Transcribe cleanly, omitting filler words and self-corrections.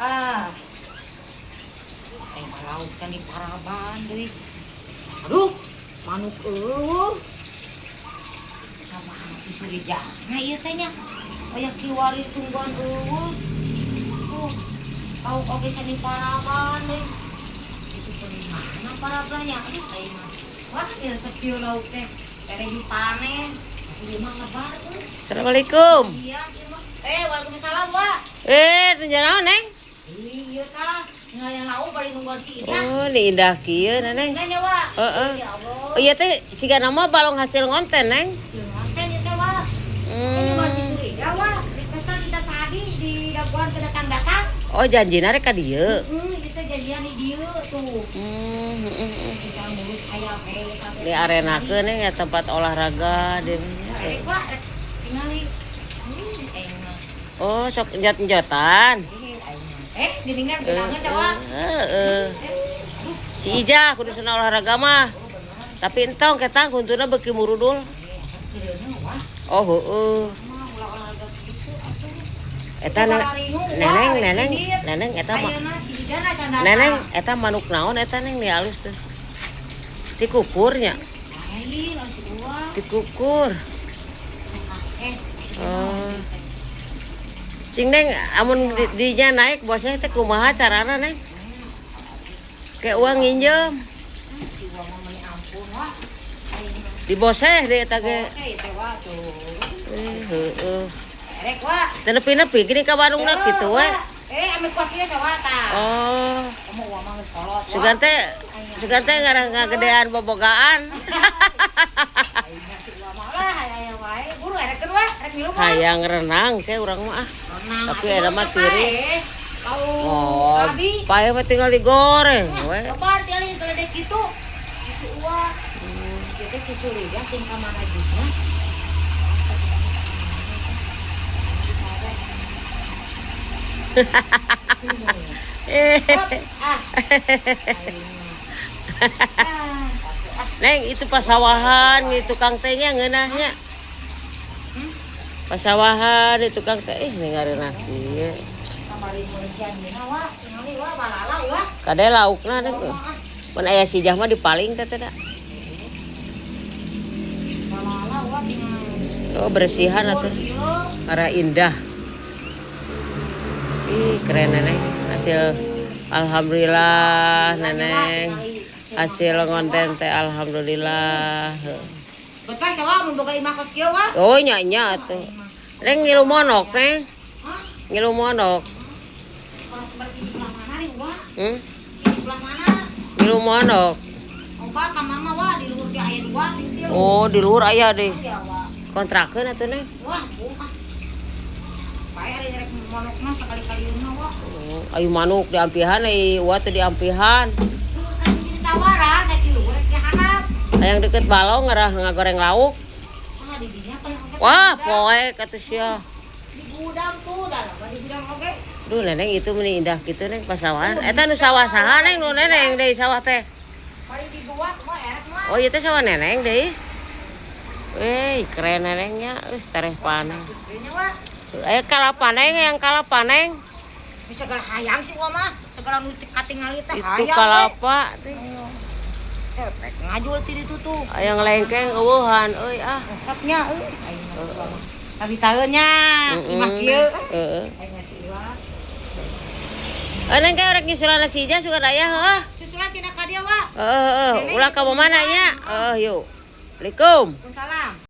Ah. Eh, lauk kan di paraban deui. Aduh, manuk euweuh. Sama si Surijana ieu teh nya. Aya kiwari tungguan euweuh. Tuh, lauk oge can di paraban deui. Disimpen di mana parabannya? Aduh, aing mah. Wah, ieu resep kieu lauk teh. Tere dipanen. Tapi ieu mah ngebar euy. Assalamualaikum. Iya, sih mah. Eh, waalaikumsalam, Wak. Eh, naon, Neng? Iya tah, ngayan lauk bari nungguan si Ida. Oh, ni indah kieu, Neneng. Nanya, Wak. Heeh. Ya Allah. Oh iya teh siga nama balong hasil ngonten, Neng. Hasil ngonten ieu teh, Wak. Ini nungguan si Surida, Wak. Dikesal kita tadi di daguan ke datang-datang. Oh, janjina rek ka dieu. Heeh, ieu teh janjian di dieu tuh. Kita ngurus ayam eh teh. Di arenakeun, Neng, ya tempat olahraga di. Rek, Wak, rek tingali. Aing mah. Oh, sok njot-njotan. Eh, aing mah. Eh, geuningan geunangan ca, Wak. Heeh. Eh, aduh. Si Ija kudu sana olahraga mah. Oh, bener. Tapi entong ketang huntuna beuki murudul. Eh, asa keureuneuh, Wak. Oh, heeh. Mah ulah olahraga kitu atuh. Eta neneng neneng neneng eta mah Ayeuna si Ida can datang. Neneng eta manuk naon eta, Neng, di alus tuh. Tikukurnya, Lain, harus dua. Tikukur. Eh, Oh. Cing, Neng, amun dinya naik bosnya teh kumaha carana, Neng? Kayak uang nginjem, si uang mah meuni ampun, Wak. Aing mah. Diboseh deh eta ge. Oke, teh, Wak, tuh. Eh, heeh. Erek, Wak. Teu nepi-nepi gini ka Bandungna kitu we. Eh, ame kuat ieu sawa tah. Oh, Kamu uang mah geus kolot, Wak. Sugan teh ngarang ngagedean bobogaan. Aing mah si uang mah lah aya wae. Buru erekeun, Wak, rek milu, Wak. Hayang renang ke urang mah ah. Renang. Tapi atuh eta mah teh, tiris. paeh. Kau Oh, abi. Paeh mah tinggal digoreng we. Lebar tiali geledek gitu. Kitu uang. Kita ki curiga ting ka mana juga. Eh, Hop, ah. Ah, Neng, itu pasawahan itu tukang tehnya ngeunahnya. Pasawahan itu tukang teh ih ngareunah kieu. Kamari Malaysia dina wa, tingali wa balala wa. Kade laukna, Neng. Mun aya si Jah mah dipaling teh teh da. Balala wa tingali. Oh, bersihan atuh. Ieu. Karena indah. Ih, keren, Neneng. Hasil alhamdulillah, Neneng. Hasil ngonten teh alhamdulillah. Betah sawa mun boga imah kos kieu wa. Oh, nya nya atuh. Neng ngilu monok, Neng. Hah? Ngilu monok. Kalau kemarin di belah mana nih wa? Hmm? Di belah mana? Ngilu monok. Opa kamar mah wa di luhur ge aya dua di dieu. Oh, di luhur aya deh. Iya wa. Kontrakeun atuh, Neng. Wah, bu ah. Pae ari rek monok mah sakali-kali mah wa. Oh, ayo manuk diampihan ai uwa teh diampihan. Kan di tawaran rek di luhur rek di handap. Hayang deket balong ngarah ngagoreng lauk. Mah di dinya paling oge. Wah, di gudang. Poek atuh sia. Di gudang tuh, dalam di gudang oge. Duh, Neneng, itu meni indah gitu, Neng, pasawahan. Eta nu sawah saha, Neng, nu Neneng deui sawah teh? Paling dibuat mah erek mah. Oh, ieu teh sawah Neneng deui. Eh, keren Nenengnya, geus tereh panen. Kayaknya wa. Aya kalapa, Neng, yang kalapa, Neng. Bisa segala hayang sih gua mah. Segala nu katingali teh Itu hayang. kalapa teh. Eh, rek ngajul ti ditu tuh. Aya ngelengkeng eueuhan euy ah. Resepnya euy. Aing mah. Tapi taeunnya imah kieu. Heeh. Aing mah si Iwa. Eh, Neng kayak rek nyusulan si Ija suka aya heuh. Susulan cenah ka dieu wa. Heeh, heeh. Ulah ka mana nya? Heeh, yuk. Assalamualaikum. Waalaikumsalam.